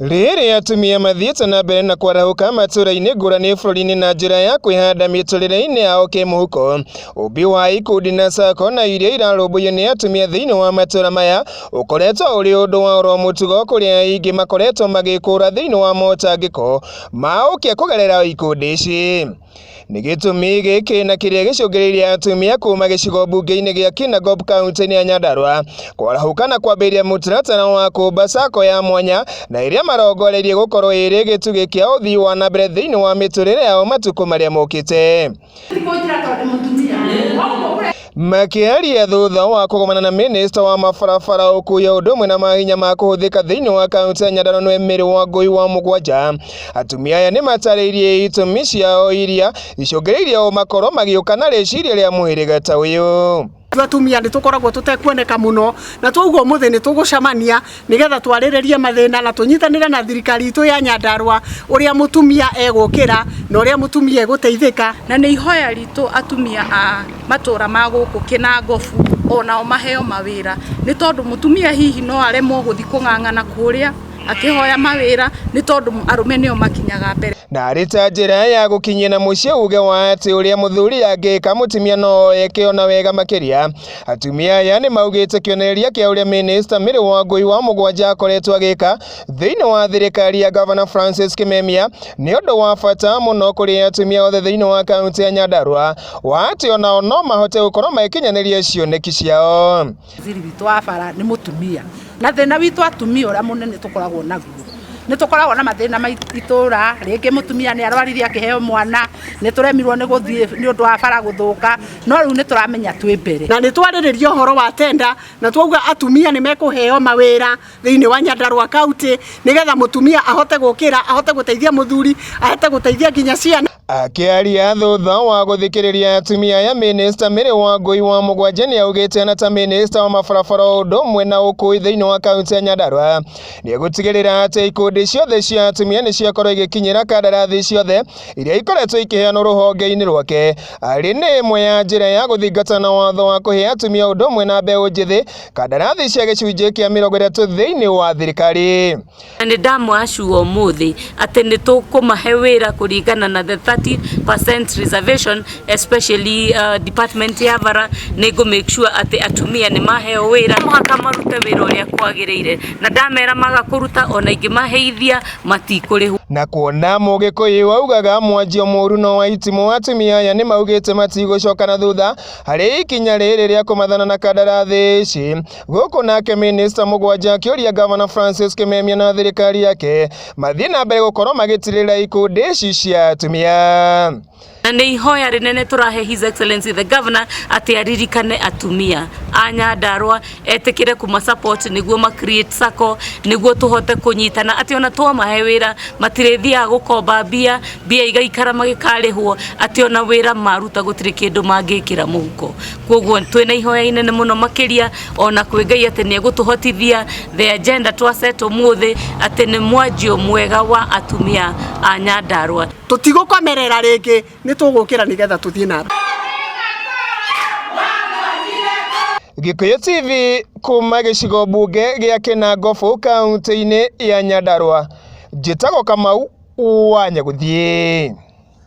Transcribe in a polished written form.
Rĩrĩa atumia mathiĩte na mbere na kwarahũka matũũra-inĩ ngũrani bũrũri-inĩ na njĩra ya kwĩhanda mĩtũrĩre-inĩ yao kĩmũhuko, ũmbi wa ikundi na sacco na iria irarũmbũiyo nĩ atumia thĩinĩ wa matũũra maya ũkoretwo ũrĩ ũndũ wa oro mũtugo kũrĩa aingĩ makoretwo magĩkũra thĩinĩ wa motangĩko ma ũkĩa kũgerera ikundi ici. Nĩ gĩtũmi gĩkĩ na kĩrĩa gĩcũngĩrĩirie atumia kuma gĩcigo mbunge-inĩ gĩa Kinangop kaunti-inĩ ya Nyandarua kwarahũka na kwambĩrĩria mũtaratara wa kũmba sacco ya mwanya na ĩrĩa marongoreirie gũkorwo ĩrĩ gĩtugĩ kĩa ũthii wa na mbere thĩinĩ wa mĩtũrĩre yao matukũ marĩa mokĩte. Makĩaria thutha wa kũgomana na minista wa mabarabara ũkuui o ũndũ ũmwe na mahinya ma kũhũthĩka thĩinĩ wa kaunti ya Nyandarua nĩwe Mary Wangũi wa mũgwanja, atumia aya nĩ matarĩirie itũmi ciao iria icũngĩrĩirie o makorwo magĩũka na rĩciria rĩa mũhĩrĩga ta ũyũ. Ithuĩ atumia nĩ tũkoragwo tũtekuoneka mũno na twaugwo ũmũthĩ nĩ tũgũcemania nĩgetha twarĩrĩrie mathĩna na tũnyitanĩre na thirikari itũ ya Nyandarua ũrĩa mũtumia egũkĩra na ũrĩa mũtumia egũteithĩka. Na nĩ ihoya ritũ atumia a matũra ma gũkũ Kĩnangobu onao maheo mawĩra, nĩ tondũ mũtumia hihi no aremwo gũthiĩ kũng'ang'ana kũrĩa akĩhoya mawĩra nĩ tondũ arũme nĩo makinyaga mbere. Na arĩ ta njĩra ya gũkinyia na mũciĩ uge wa atĩ ũrĩa mũthuri angĩka mũtumia no eke ona wega makĩria. Atumia aya nĩ maugĩte kĩonereria kĩa ũrĩa minista Mary Wangũi wa mũgwanja akoretwo agĩka thĩinĩ wa thirikari ya Gavana Francis Kimemia nĩ ũndũ wa bata mũno kũrĩ atumia othe thĩinĩ wa kaunti ya Nyandarua wa atĩ onao no mahote gũkorwo magĩkinyanĩria cioneki ciao. Waziri witũ wa bara nĩ mũtumia na thĩna witũ atumia ũrĩa mũnene tũkoragwo naguo nĩ tũkoragwo na mathĩna ma itũra rĩngĩ mũtumia nĩ arwarire akĩheo mwana nĩ tũremirwo nĩ gũthiĩ nĩ ũndũ wa bara gũthũka no rĩu nĩ tũramenya twĩ mbere. Na nĩ twarĩrĩria ũhoro wa tenda na twauga atumia nĩ mekũheo mawĩra thĩinĩ wa Nyandarua County nĩgetha mũtumia ahote gũkĩra ahote gũteithia mũthuri ahote gũteithia nginya ciana. Akĩaria thutha wa gũthikĩrĩria atumia aya, minista Mary Wangũi wa mũgwanja nĩ augĩte na ta minista wa mabarabara o ũndũ ũmwe na ũkui thĩinĩ wa kaunti ya Nyandarua nĩ egũtigĩrĩra atĩ ikundi ciothe cia atumia nĩ ciakorwo igĩkinyĩra kandarathi ciothe iria ikoretwo ikĩheanwo rũhonge-inĩ rwake arĩ nĩ ĩmwe ya njĩra ya gũthingata na watho wa kũhe atumia ũndũ ũmwe na mbeũ njĩthĩ kandarathi cia gĩcunjĩ kĩa 30 thĩinĩ wa thirikari. Na nĩ ndamwacua ũmũthĩ atĩ nĩ tũkũmahe wĩra kũringana na the 30% reservation especially department ya bara nĩ ngũ make sure atĩ atumia nĩ maheo wĩra mũhaka marute wĩra ũrĩa kwagĩrĩire na ndamera maga kũruta ona ingĩmaheithia matikũrĩhwo. Na kuona Mũgĩkũyũ augaga mwanjio mũru no wa itimũ, atumia aya nĩ maugĩte matigũcoka na thutha harĩ ikinya rĩrĩ rĩa kũmathana na kandarathi ici. Gũkũ nake minista mũgwanja akĩũria Gavana Francis Kimemia na thirikari yake mathiĩ na mbere gũkorwo magĩtirĩrĩra ikundi ici cia atumia. Na nĩ ihoya rĩnene tũrahe His Excellency the Governor atĩ aririkane atumia a Nyandarua etĩkĩre kũma support nĩguo ma create sacco nĩguo tũhote kũnyitana atĩ ona twamahe wĩra matirĩthiaga gũkomba mbia mbia igaikara magĩkarĩhwo atĩ ona wĩra maruta gũtirĩ kĩndũ mangĩkĩra mũhuko. Koguo twĩna ihoya inene mũno makĩria ona kwĩ Ngai atĩ nĩ egũtũhotithia the agenda twa set ũmũthĩ atĩ nĩ mwanjio mwega wa atumia a Nyandarua. Tũtigũkomerera rĩngĩ nĩ tũgũkĩra nĩgetha tũthiĩ na mbere. Gĩkũyũ TV kuma gĩcigo mbunge gĩa Kĩnangobu kaunti-inĩ ya Nyandarua, njĩtagwo Kamau wa Nyagũthiĩ.